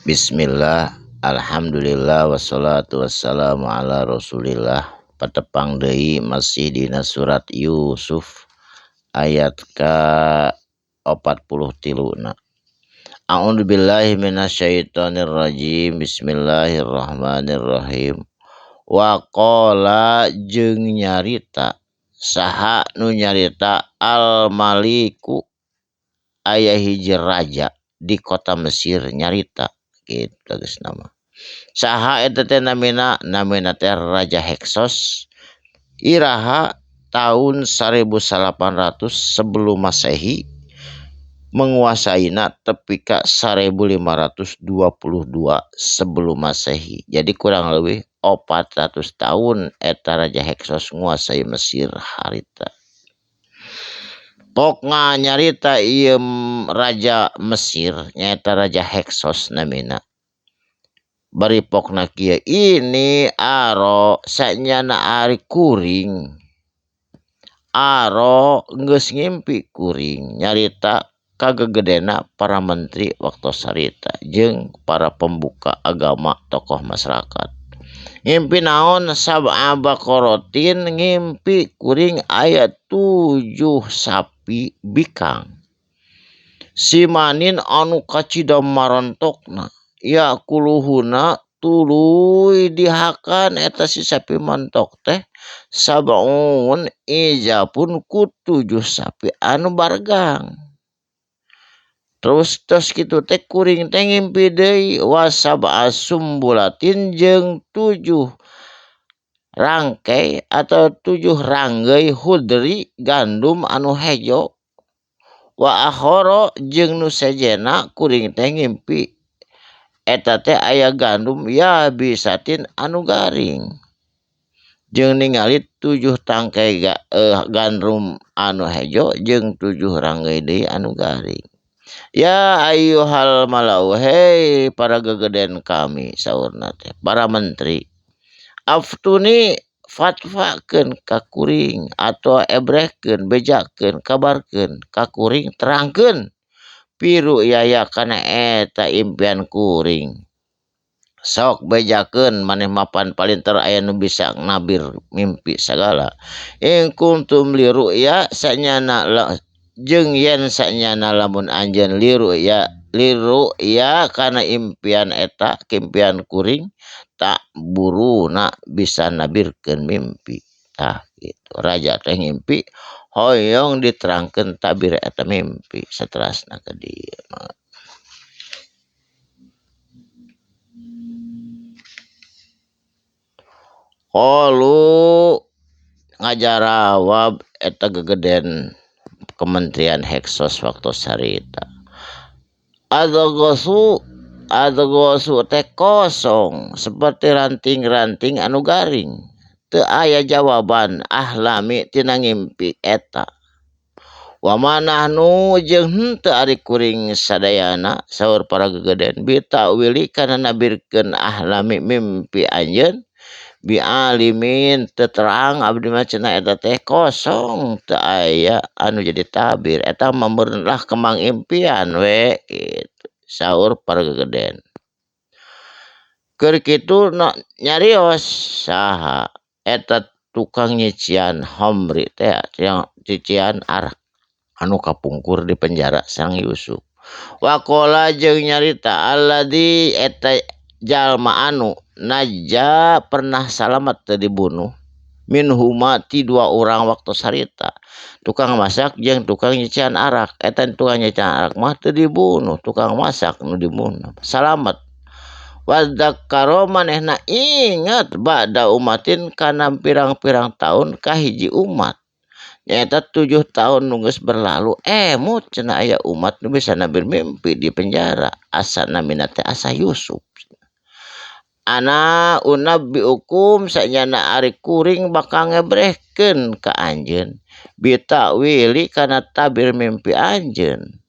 Bismillah, alhamdulillah, wassalatu wassalamu ala rasulillah. Patepang deui masih dina surat Yusuf ayat ka 43 na. A'udzubillahi minasyaitonirrajim. Bismillahirrahmanirrahim. Wa qala jeung nyarita saha nu nyarita al-maliku aya hiji raja di kota Mesir nyarita gitu geus nama. Saha eta teh namina? Namina teh Raja Heksos. Iraha tahun 1800 sebelum Masehi menguasaina tepi ka 1522 sebelum Masehi. Jadi kurang lebih 400 tahun eta Raja Heksos nguasai Mesir harita. Pokna nyarita ieu Raja Mesir nyaeta Raja Heksos namina. Bari pokna kieu ini aro sanyana ari kuring. Aro geus ngimpi kuring nyarita kagegedena para menteri waktu sarita jeung para pembuka agama tokoh masyarakat. Ngimpi naon sab'a baqaratin ngimpi kuring aya 7 sapi bikang. Simanin anu kacida marontokna ya kuluhuna tuluy dihakan eta si sapi montok teh sab'un ijapun ku 7 sapi anu bargang. Terus tos kitu teh kuring teh ngimpi deui wasab'a sumbulatin jeung 7 rangkei atau 7 ranggei hudri gandum anu hejo wa akhara jeung nu sejena kuring teh ngimpi eta teh aya gandum ya bisatin anu garing jeung ningali 7 tangkai gandum anu hejo jeung 7 ranggei deui anu garing. Ya ayyuhal malau, hei para gegeden kami saurna teh para menteri, aftuni fatwakeun ka kuring atau ebrehkeun bejakeun kabarkeun ka kuring terangkeun piru yaya kana eta impian kuring. Sok bejakeun maneh mapan palinter aya nu bisa nabir mimpi sagala. In kuntum li ru'ya sanyana jeung yen sanyana lamun anjeun liru ya kana impian eta impian kuring tak buruna bisa nabirkeun mimpi. Tah gitu raja teh ngimpi hoyong diterangkeun tabir eta mimpi saterasna ka dieu. Qalu ngajarawab eta gegeden Kementerian Heksos waktu sarita. Adgosu teh kosong seperti ranting-ranting anu garing. Teu aya jawaban ahlami tina ngimpi eta. Wa manahnu jeung henteu ari kuring sadayana saur para gegeden bitawili kana nabirkeun ahlami mimpi anjeun bialimin teu terang abdi mah cenah eta teh kosong teu aya anu jadi tabir eta mah meureun kemang impian we kitu saur para gegeden. Keur kitu nyarios saha eta tukang nyician homri teh yang cician arak anu kapungkur di penjara Sang Yusuf. Waqala jeung nyarita alladzi eta jalma anu naja pernah salamet teu dibunuh minhuma ti 2 urang waktu sarita tukang masak jeung tukang nyician arak. Eta tukang nyician arak mah teu dibunuh, tukang masak nu dibunuh salamet. Wadzakaro manehna inget ba'da umatin kana pirang-pirang tahun ka hiji umat nyaeta 7 tahun nu geus berlalu emut cenah aya umat nu bisa nabir mimpi di penjara asa namina teh asa Yusuf. Ana unabbiukum sanyana ari kuring bakal ngebrehkeun ka anjeun bitawili kana tabir mimpi anjeun.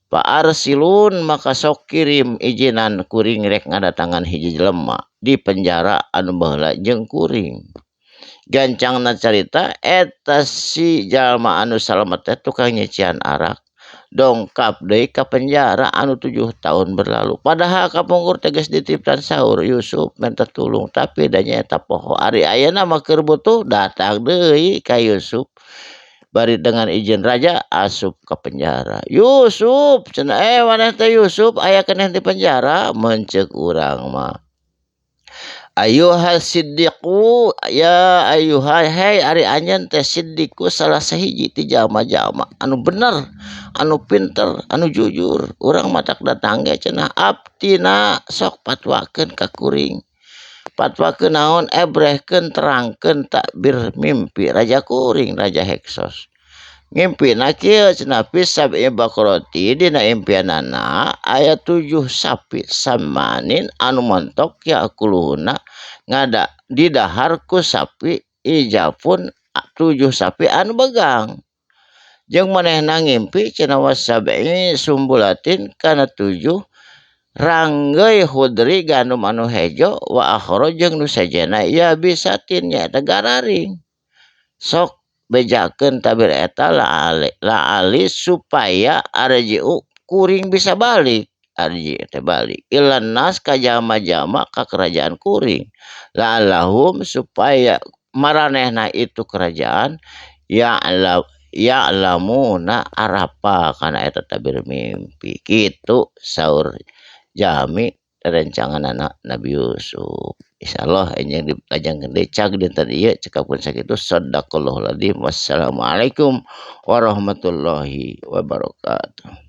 Fa arsilun maka sok kirim izinan kuring rek ngadatangan hiji jelema di penjara anu baheula jeung kuring. Gancangna carita eta si jalma anu salamet teh tukang nyician arak Dongkap deui ka penjara anu 7 tahun berlalu. Padahal kapungkur teh geus dititipkan saur Yusuf minta tulung tapi da nyaeta poho. Ari ayeuna mah keur butuh datang deui ka Yusuf. Bari dengan izin raja asup ke penjara. Yusuf cenah maneh teh Yusuf aya keneh di penjara mencek urang mah. Ayuhal siddiqu ya ayuhal hei ari anjeun teh siddiqu salah sahiji ti jalma-jalma anu bener, anu pinter, anu jujur. Urang matak datang ge cenah abtina sok patwakeun ka kuring. Patwakeun naon ebrehkeun terangkeun takbir mimpi raja kuring raja Heksos. Ngimpina kieu cenah fi sab'i baqarati dina impianana aya 7 sapi samanin anu montok yakuluhuna ngada didahar ku sapi ijapun 7 sapi anu begang. Jeung manehna ngimpi cenah wasab'i sumbulatin kana 7 ranggeuy khudri gandum anu hejo wa akhra jeung nu sejena ya bisatin nyaeta gararing. Sok bejakeun tabir eta la ali supaya arjiu kuring bisa balik. Arji teh balik ilan nas ka jalma-jalma ka kerajaan kuring. La'allahum supaya maranehna itu kerajaan ya'lamuna arapa kana eta tabir mimpi. Kitu saur jami rencanganana Nabi Yusuf. Insyaallah enjing dipajangkeun deui cag dinten ieu cekapkeun sakitu. Shadaqallahul adzim. Wassalamualaikum warahmatullahi wabarakatuh.